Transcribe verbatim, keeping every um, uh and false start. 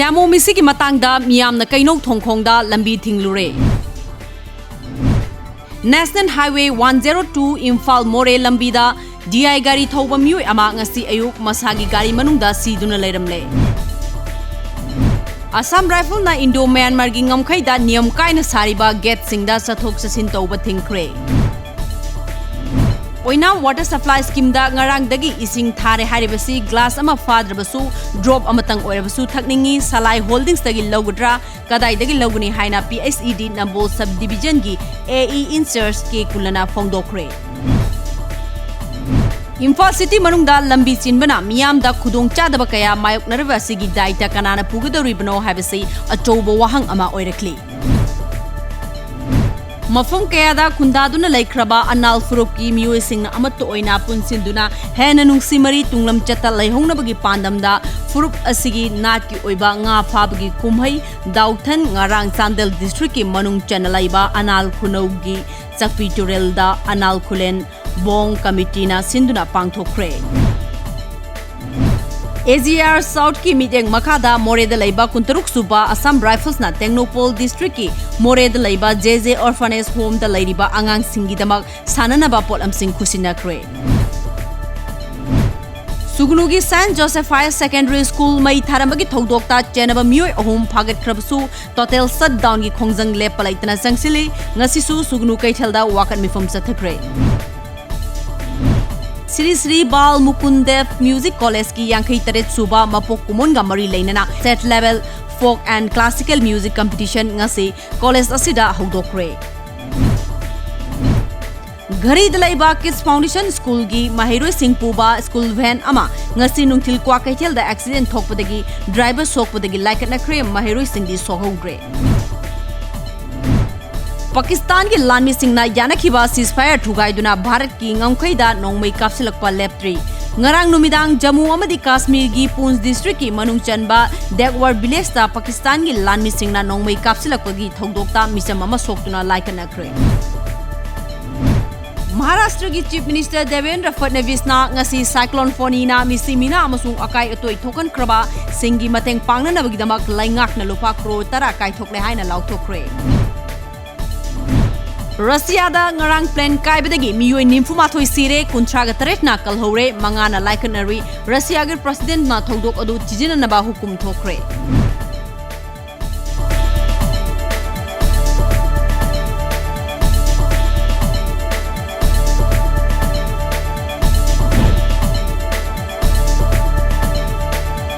ꯇꯥꯃꯣ ꯃꯤꯁꯤꯒꯤ ꯃꯇꯥꯡꯗ ꯃꯤꯌꯥꯝꯅ ꯀꯩꯅꯧ ꯊꯣꯡꯈꯣꯡꯗ ꯂꯝꯕꯤ ꯊꯤꯡꯂꯨꯔꯦ꯫ National Highway one zero two Imphal ꯃꯣꯔꯦ ꯂꯝꯕꯤꯗ D I ꯒꯥꯔꯤ ꯊꯧꯕ ꯃꯤꯑꯣꯏ ꯑꯃ ꯉꯁꯤ ꯑꯌꯨꯛ ꯃꯁꯥꯒꯤ ꯒꯥꯔꯤ ꯃꯅꯨꯡꯗ ꯁꯤꯗꯨꯅ ꯂꯩꯔꯝꯂꯦ꯫ ꯑꯁꯥꯝ ꯔꯥꯏꯐꯜꯅ ꯏꯟꯗꯣ ꯃ꯭ꯌꯥꯟꯃꯥꯔꯒꯤ ꯉꯝꯈꯩꯗ ꯅꯤꯌꯝ ꯀꯥꯏꯅ ꯁꯥꯔꯤꯕ ꯒꯦꯠꯁꯤꯡꯗ ꯆꯠꯊꯣꯛ ꯆꯠꯁꯤꯟ ꯇꯧꯕ ꯊꯤꯡꯈ꯭ꯔꯦ꯫ ꯑꯣꯏꯅꯥꯝ ꯋꯥꯇꯔ ꯁꯄ꯭ꯂꯥꯏ ꯁ꯭ꯀꯤꯝꯗ ꯉꯔꯥꯡꯗꯒꯤ ꯏꯁꯤꯡ ꯊꯥꯔꯦ ꯍꯥꯏꯔꯤꯕꯁꯤ ꯒ꯭ꯂꯥꯁ ꯑꯃ ꯐꯥꯗ꯭ꯔꯕꯁꯨ ꯗ꯭ꯔꯣꯞ ꯑꯃꯇꯪ ꯑꯣꯏꯔꯕꯁꯨ ꯊꯛꯅꯤꯡꯏ, ꯁꯂꯥꯏ ꯍꯣꯜꯗꯤꯡꯁꯇꯒꯤ ꯂꯧꯒꯗ꯭ꯔꯥ, ꯀꯗꯥꯏꯗꯒꯤ ꯂꯧꯒꯅꯤ ꯍꯥꯏꯅ P H E D ꯅꯝꯕꯣꯜ ꯁꯕ ꯗꯤꯕꯤꯖꯟꯒꯤ A E in charge K ꯀꯨꯂꯅ ꯐꯣꯡꯗꯣꯛꯈ꯭ꯔꯦ꯫ ꯏꯝꯐꯥꯜ ꯁꯤꯇꯤ ꯃꯅꯨꯡꯗ ꯂꯝꯕꯤ ꯆꯤꯟꯕꯅ ꯃꯤꯌꯥꯝꯗ ꯈꯨꯗꯣꯡꯆꯥꯗꯕ ꯀꯌꯥ ꯃꯥꯌꯣꯛꯅꯔꯤꯕ ꯑꯁꯤꯒꯤ ꯗꯥꯏꯇ ꯀꯅꯥꯅ ꯄꯨꯒꯗꯧꯔꯤꯕꯅꯣ ꯍꯥꯏꯕꯁꯤ ꯑꯆꯧꯕ ꯋꯥꯍꯪ ꯑꯃ ꯑꯣꯏꯔꯛꯂꯤ꯫ ꯃꯐꯝ ꯀꯌꯥꯗ ꯈꯨꯟꯗꯥꯗꯨꯅ ꯂꯩꯈ꯭ꯔꯕ ꯑꯅꯥꯜ ꯐꯨꯔꯨꯞꯀꯤ ꯃꯤꯑꯣꯏꯁꯤꯡꯅ ꯑꯃꯠꯇ ꯑꯣꯏꯅ ꯄꯨꯟꯁꯤꯟꯗꯨꯅ ꯍꯦꯟꯅ ꯅꯨꯡꯁꯤ ꯃꯔꯤ ꯇꯨꯡꯂꯝꯆꯠꯇ ꯂꯩꯍꯧꯅꯕꯒꯤ ꯄꯥꯟꯗꯝꯗ ꯐꯨꯔꯨꯞ ꯑꯁꯤꯒꯤ ꯅꯥꯠꯀꯤ ꯑꯣꯏꯕ ꯉꯥ ꯐꯥꯕꯒꯤ ꯀꯨꯝꯍꯩ ꯗꯥꯎꯊꯟ ꯉꯔꯥꯡ ꯆꯥꯟꯗꯦꯜ ꯗꯤꯁꯇ꯭ꯔꯤꯛꯀꯤ ꯃꯅꯨꯡ ꯆꯟꯅ ꯂꯩꯕ ꯑꯅꯥꯜ ꯈꯨꯅꯧꯒꯤ ꯆꯛꯄꯤ ꯇꯨꯔꯦꯜꯗ ꯑꯅꯥꯜ ꯈꯨꯂꯦꯟ ꯕꯣꯡ ꯀꯃꯤꯇꯤꯅ ꯁꯤꯟꯗꯨꯅ ꯄꯥꯡꯊꯣꯛꯈ꯭ꯔꯦ꯫ A G R South ꯀꯤ ꯃꯤꯠꯌꯦꯡ ꯃꯈꯥꯗ ꯃꯣꯔꯦꯗ ꯂꯩꯕ ꯀꯨꯟꯇꯔꯨꯛ ꯁꯨꯕ ꯑꯁꯥꯝ ꯔꯥꯏꯐꯜꯁꯅ ꯇꯦꯡꯅꯧꯄꯜ ꯗꯤꯁꯇ꯭ꯔꯤꯛꯀꯤ ꯃꯣꯔꯦꯗ ꯂꯩꯕ J J Orphanage Home ꯗ ꯂꯩꯔꯤꯕ ꯑꯉꯥꯡꯁꯤꯡꯒꯤꯗꯃꯛ ꯁꯥꯟꯅꯅꯕ ꯄꯣꯠꯂꯝꯁꯤꯡ ꯈꯨꯠꯁꯤꯟꯅꯈ꯭ꯔꯦ꯫ ꯁꯨꯒꯅꯨꯒꯤ Saint Joseph Higher Secondary School ꯃꯩ ꯊꯥꯔꯝꯕꯒꯤ ꯊꯧꯗꯣꯛꯇ ꯆꯦꯟꯅꯕ ꯃꯤꯑꯣꯏ ꯑꯍꯨꯝ ꯐꯥꯒꯠꯈ꯭ꯔꯕꯁꯨ total shutdown ꯒꯤ ꯈꯣꯡꯖꯪ ꯂꯦꯞꯄ ꯂꯩꯇꯅ ꯆꯪꯁꯤꯜꯂꯤ꯫ ꯉꯁꯤꯁꯨ ꯁꯨꯒꯅꯨ ꯀꯩꯊꯦꯜꯗ ꯋꯥꯀꯠ ꯃꯤꯐꯝ ꯆꯠꯊꯈ꯭ꯔꯦ꯫ ꯁ꯭ꯔꯤ ꯁ꯭ꯔꯤ ꯕꯥꯜ ꯃꯨꯀꯨꯟ ꯗꯦꯕ ꯃ꯭ꯌꯨꯖꯤꯛ ꯀꯣꯂꯦꯖꯀꯤ ꯌꯥꯡꯈꯩ ꯇꯔꯦꯠ ꯁꯨꯕ ꯃꯄꯣꯛ ꯀꯨꯝꯑꯣꯟꯒ ꯃꯔꯤ ꯂꯩꯅꯅ state level folk and classical music competition ꯉꯁꯤ ꯀꯣꯂꯦꯖ ꯑꯁꯤꯗ ꯍꯧꯗꯣꯛꯈ꯭ꯔꯦ꯫ ꯘꯔꯤꯗ ꯂꯩꯕ Kids Foundation School ꯒꯤ ꯃꯍꯩꯔꯣꯏꯁꯤꯡ ꯄꯨꯕ school van ꯑꯃ ꯉꯁꯤ ꯅꯨꯡꯊꯤꯜ ꯀ꯭ꯋꯥꯀꯩꯊꯦꯜꯗ accident ꯊꯣꯛꯄꯗꯒꯤ driver ꯁꯣꯛꯄꯗꯒꯤ ꯂꯥꯏꯀꯠꯅꯈ꯭ꯔꯦ, ꯃꯍꯩꯔꯣꯏꯁꯤꯡꯗꯤ ꯁꯣꯛꯍꯧꯗ꯭ꯔꯦ꯫ ꯄꯥꯀꯤꯁꯇꯥꯟꯒꯤ ꯂꯥꯟꯃꯤꯁꯤꯡꯅ ꯌꯥꯅꯈꯤꯕ ceasefire ꯊꯨꯒꯥꯏꯗꯨꯅ ꯚꯥꯔꯠꯀꯤ ꯉꯝꯈꯩꯗ ꯅꯣꯡꯃꯩ ꯀꯥꯞꯁꯤꯜꯂꯛꯄ ꯂꯦꯞꯇ꯭ꯔꯤ꯫ ꯉꯔꯥꯡ ꯅꯨꯃꯤꯗꯥꯡ ꯖꯝꯃꯨ ꯑꯃꯗꯤ ꯀꯥꯁꯃꯤꯔꯒꯤ ꯄꯨꯟꯁ ꯗꯤꯁꯇ꯭ꯔꯤꯛꯀꯤ ꯃꯅꯨꯡ ꯆꯟꯕ ꯗꯦꯛꯋꯔ ꯚꯤꯂꯦꯖꯇ ꯄꯥꯀꯤꯁꯇꯥꯟꯒꯤ ꯂꯥꯟꯃꯤꯁꯤꯡꯅ ꯅꯣꯡꯃꯩ ꯀꯥꯞꯁꯤꯜꯂꯛꯄꯒꯤ ꯊꯧꯗꯣꯛꯇ ꯃꯤꯆꯝ ꯑꯃ ꯁꯣꯛꯇꯨꯅ ꯂꯥꯏꯀꯠꯅꯈ꯭ꯔꯦ꯫ ꯃꯍꯥꯔꯥꯁꯇ꯭ꯔꯒꯤ ꯆꯤꯐ ꯃꯤꯅꯤꯁꯇꯔ ꯗꯦꯕꯦꯟꯗ꯭ꯔ ꯐꯠꯅꯕꯤꯁꯅ ꯉꯁꯤ ꯁꯥꯏꯀ꯭ꯂꯣꯟ ꯐꯣꯅꯤꯅ ꯃꯤꯁꯤ ꯃꯤꯅꯥ ꯑꯃꯁꯨꯡ ꯑꯀꯥꯏ ꯑꯇꯣꯏ ꯊꯣꯛꯍꯟꯈ꯭ꯔꯕ ꯁꯤꯡꯒꯤ ꯃꯇꯦꯡ ꯄꯥꯡꯅꯅꯕꯒꯤꯗꯃꯛ ꯂꯩꯉꯥꯛꯅ ꯂꯨꯄꯥ ꯀ꯭ꯔꯣꯔ ꯇꯔꯥ ꯀꯥꯏꯊꯣꯛꯂꯦ ꯍꯥꯏꯅ ꯂꯥꯎꯊꯣꯛꯈ꯭ꯔꯦ꯫ ꯔꯁꯤꯌꯥꯗ ꯉꯔꯥꯡ ꯄ꯭ꯂꯦꯟ ꯀꯥꯏꯕꯗꯒꯤ ꯃꯤꯑꯣꯏ ꯅꯤꯐꯨ ꯃꯥꯊꯣꯏ ꯁꯤꯔꯦ, ꯀꯨꯟꯊ꯭ꯔꯥꯒ ꯇꯔꯦꯠꯅ ꯀꯜꯍꯧꯔꯦ, ꯃꯉꯥꯅ ꯂꯥꯏꯀꯠꯅꯔꯤ꯫ ꯔꯁꯤꯌꯥꯒꯤ ꯄ꯭ꯔꯁꯤꯗꯦꯟꯠꯅ ꯊꯧꯗꯣꯛ ꯑꯗꯨ ꯊꯤꯖꯤꯟꯅꯅꯕ ꯍꯨꯀꯨꯝ ꯊꯣꯛꯈ꯭ꯔꯦ꯫